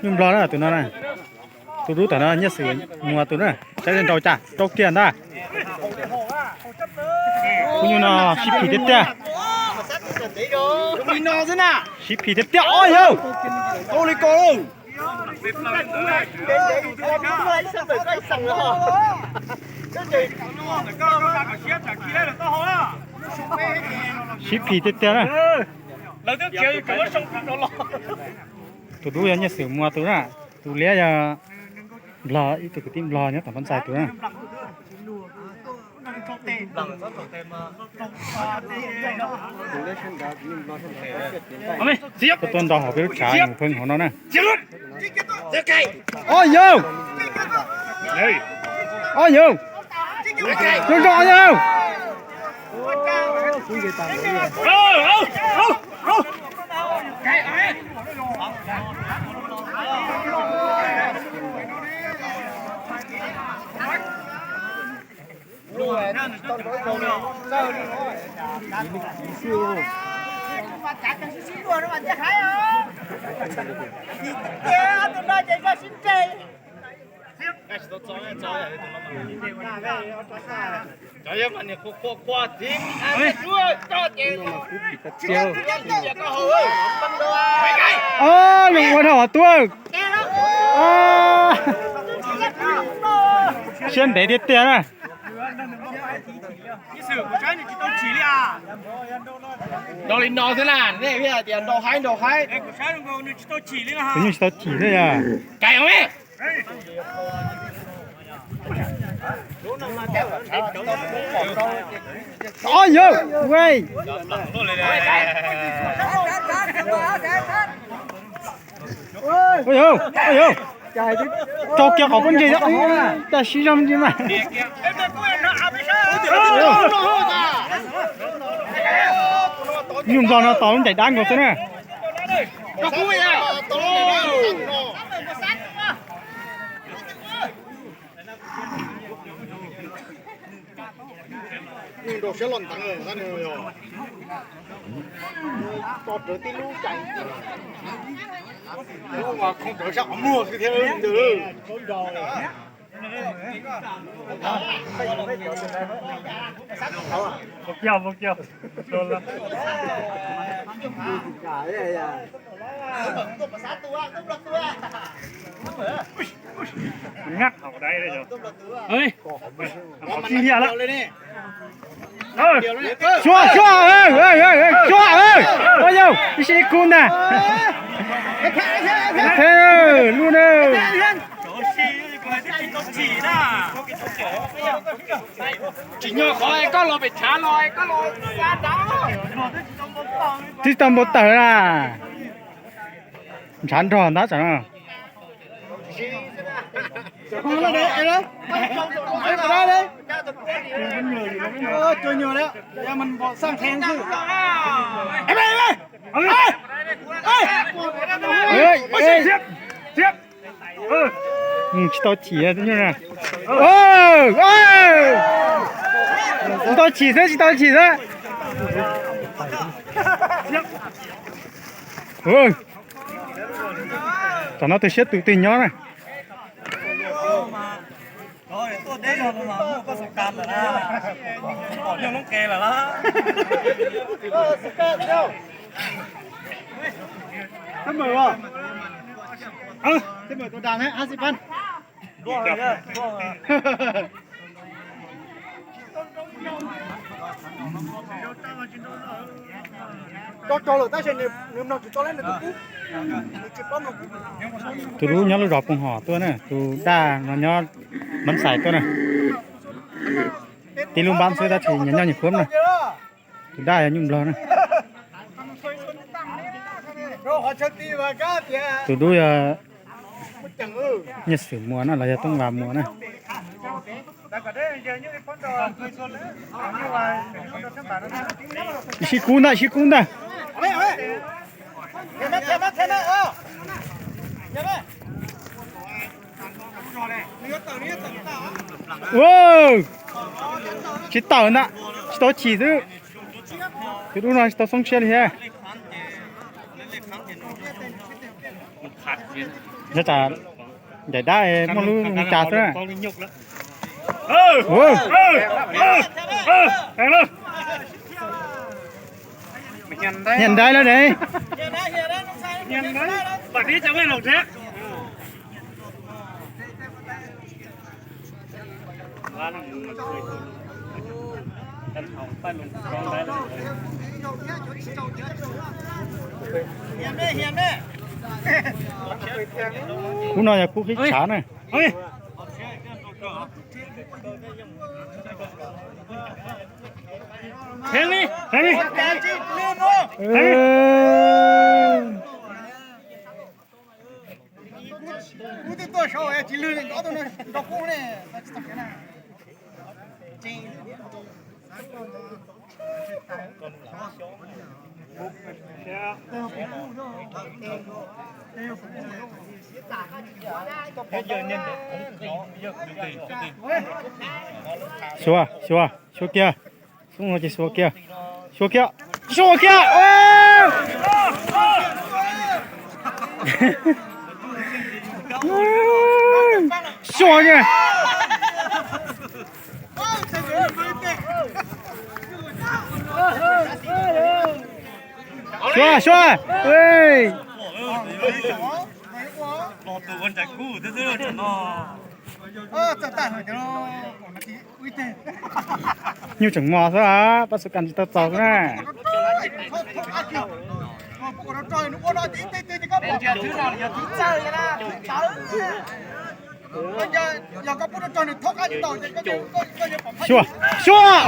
Nyuj Nplog na tus no na. Tus dub tom no Nyiaj Xwm Muas tus na. Saib nrau cas rau kiag ntag. Tus nyuj no sib phim tiag tiag. Sib phim tiag tiag os yawg. Sib phim tiag tiag na. Tus dub yog Nyiaj Xwm Muas tus na. Tus liab yog Nplog, ib tug kwv tij Nplog nyob tom Pab Ntxais tus na. Tuaj tuaj nto hauv peb lub tshav mus pheej hauv no na. Ob yawg, ob yawg, zoo zoo ob yawg. Zoo ua dhau tuaj. Siab ntev tiag tiag na. Nrau li no xwb na, nej tias nrau haib nrau haib. Tus nyuj tsis tau chim thiab yog. Ob yawg, wej. Oj yawg, oj yawg. Rau kiag qhov pob ntseg, cas sib zog ntsis mas. Nyuj Nplog no tos lub ncaim dab nkaus xwb na. Nrau siab los ntev, tos rawv tib lub cais, lub khoob rawv sab qhov muag xwb thiab ntag. Ngab hauv dai, tsis liam lawm. Xyuas, xyuas, xyuas, ua yau, ib sib kub ntag. Lub na. Tsis nyog qhov koj los pem tshav los koj los xa nrad. Twb tau npau taws na. Ntshav nrog ntab tsam no. Tsis tau chim, tsis tau chim xwb, tsis tau chim xwb. Tam no tus siab tus twg nyob na. Tus dub nyob lub zos Poo Hom tuaj na, tus daj no nyob Mab Xais tuaj na. Tib lub npab xwb tab sis nyias nyob nyias khuab na. Tus daj yog Nyuj Nplog na. Tus dub yog Nyiaj Xwm Muas na los yog Tooj Vas Muas na. Sib kub ntag, sib kub ntag. Tsis tawm ntag, tsis tau chim xwb. Tus dub no tsis tau xoob siab li thiab. Nyob tsam ncaim dab muaj lub neej tsa xwb na. Hiam ntaib lawm ne. Khub no yog khub qhib tshav na. Xyuas, xyuas, xyuas kiag. Xub no ces xyuas kiag. Xyuas kiag. Xyuas kiag. Xyuas, xyuas. Nyuj tseem mos xwb, pab xu kas tsis tau txaus xwb na. Xyuas, xyuas.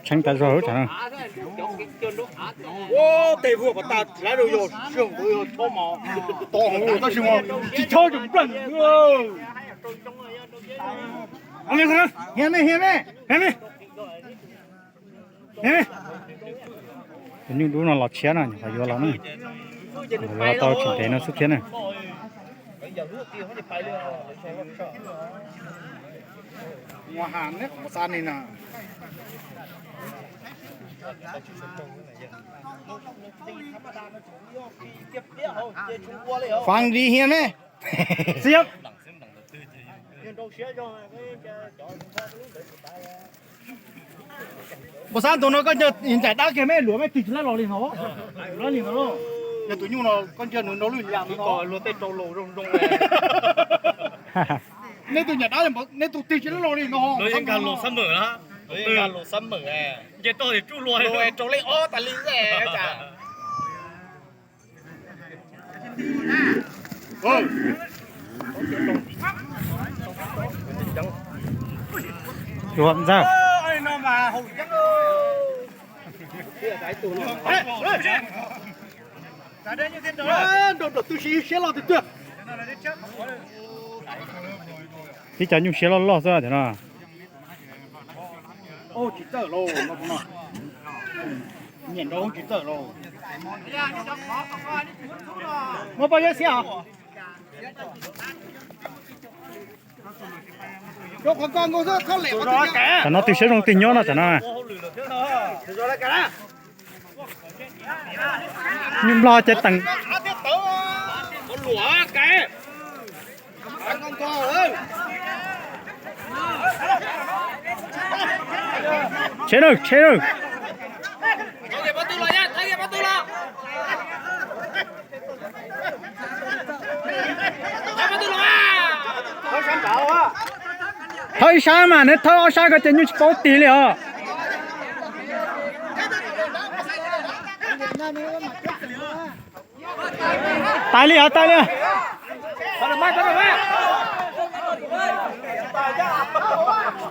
Tshee tas zog lub tsam no. Tej vuag pas tas tsis laib rau yog tsis yog tsis chob tsis npleej. Hiam me, hiam me. Tus nyuj dub no los tshiab no, nyuam qhuav yuav los na. Yuav los tau tsis ntev no xwb thiab na. Faam li hiam me. Xiab. Npau xab tus no koj ncaim dab kiag me luam me tig tsis laib los li no. Yog tus nyuj no koj ncaim nws nrau lub yam no. Nej tus ncaim dab, nej tus tig tsis laib los li no. Nkag los xab mawm na. Nkag los xab mawm. Nce toj tim tsuj lua rau lej ob tas li. Ua ntxawg. Nrau nram twg siab loj twg tuag. Tib cov nyuj siab loj loj xwb tiag no. Tsis txawj lauj, nyiam nrau tsis txawj lauj. Muab poj yab xiab os. Tsam no tig siab zoo tig nyob no tsam no. Nyuj nplog ces teem. Tsheb na, tsheb na. Thawb ib sab mas neb thawb ob sab ko ces nyuj tsis paub tig li os. Tais li os, tais li os.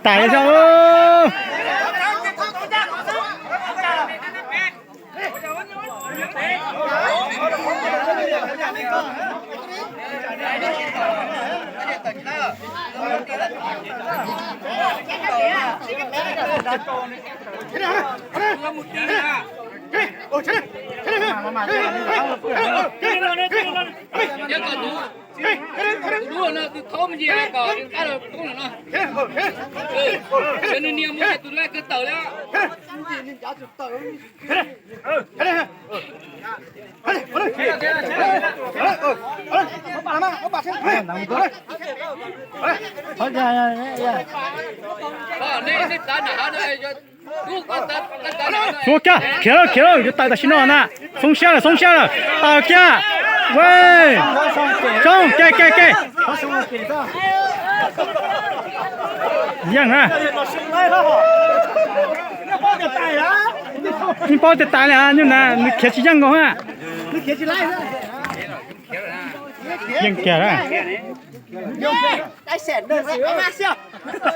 Tais li os. Cov kom tus, tus dub no tus thaub me ntsis kom nws qab los poob los no. Cov nws nias mus ces tus laij kawg tawm lawm. Ua kiag, khiav lauj, khiav lauj, yuav tawm tam sim no na. Xoob siab lawm, xoob siab lawm, tawm kiag. Ua, xoob, ke ke ke. Yeej na. Yeej paub tias tas li, nyuj na nws khiav tsis yeej nkaus na. Yeej kiag na.